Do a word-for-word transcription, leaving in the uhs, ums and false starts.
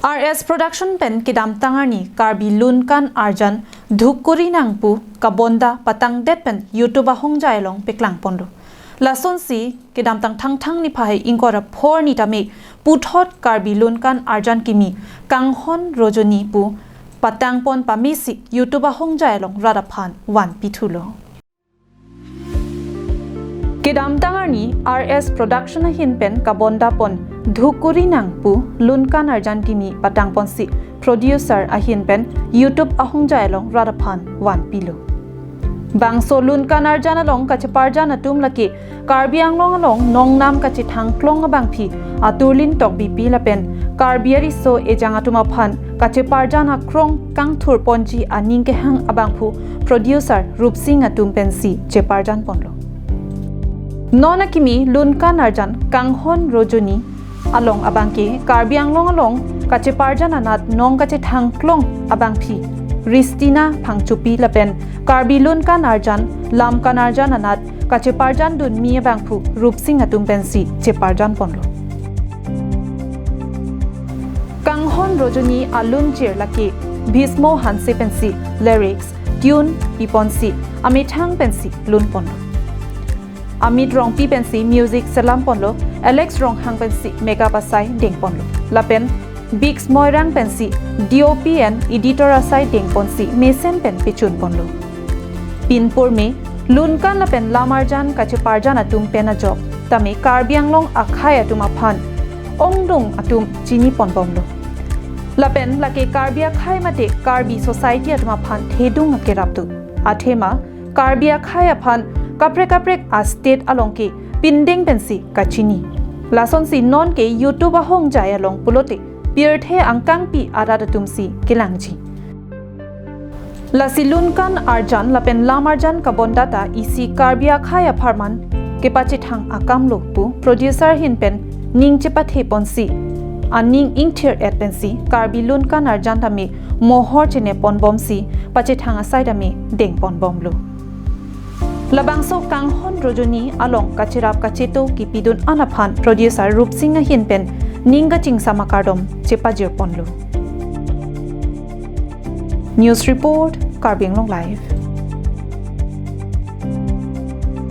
R S Production pen kedamtang arni Karbi Lunkan Arjan Dhukuri Nang pu kabonda patangdet pen YouTube ahongjai along peklangponlo. Lasonsi kedamtang Thangthang niphai ingkoi ra phongo arni tame puthot Karbi Lunkan Arjan kimi Kanghon Rojoni pu patangpon pamesi YouTube ahongjai along rat aphan vanpithulo. Kedamtang arni R S Production ahin pen kabondapon Dhukuri Nang pu Lunkan Arjan kimi patangponsi producer ahin pen YouTube ahongjai along rat aphan vanpilo. Bangso Lunkan Arjan along kacheparjan atum lake Karbi Anglong along nongnam kachethangklong abangpi Aturlin Tokbipi lapen Karbi ariso ejang atum aphan kacheparjan akrong kangthurponji aning kehang abangphu producer Rupsing atum pensi cheparjanponlo. Non akimi Lunkan Arjan Kanghon Rojoni along abangke Karbi Anglong along kacheparjan anat nong kachethangklong abangpi Ristina Phangchopi lapen Karbi Lunkan Arjan Lamkan Arjan anat kacheparjandunmi abangphu Rupsing atum pensi cheparjanponlo. Kanghon Rojoni alunchir lake Bhismo Hanse pensi lyrics, tune piponsi amethang pensi lunponlo. Amit Rongpi pensi music selamponlo, Alex Ronghang pensi makeup asai dengponlo. Lapen Biggs Moirang pensi D O P and editor asai dengponsi mesen pen pechunponlo. Pinpur me Lunkan lapen Lamarjan kacheparjan atum pen ajok tame Karbi Anglong akhei atum aphan ongdung atum chiniponbomlo. Lapen lake Karbi akhei mate Karbi society atum aphan thedung akerap do. Athema Karbi akhei aphan kaprek kaprek a state along ke pindeng pensi kachini. Lasonsi nonke YouTube ahongjai along pulote pirthe angkangpi arat atumsi kelangji. Lasi Lunkan Arjan lapen Lamarjan kabondata isi Karbi akhei apharman kepachethang akamlo pu producer ahin pen ning chepatheponsi aning ingthir-et pensi Karbi Lunkan Arjan tame mohor cheneponbomsi pachethang asai tame dengponbomlo. Labangso Kanghon Rojoni along kacherap kacheto kipidun an aphan producer Rupsing ahin pen ning kachingsam akardom chepajirponlo. News report, Karbi Anglong Live.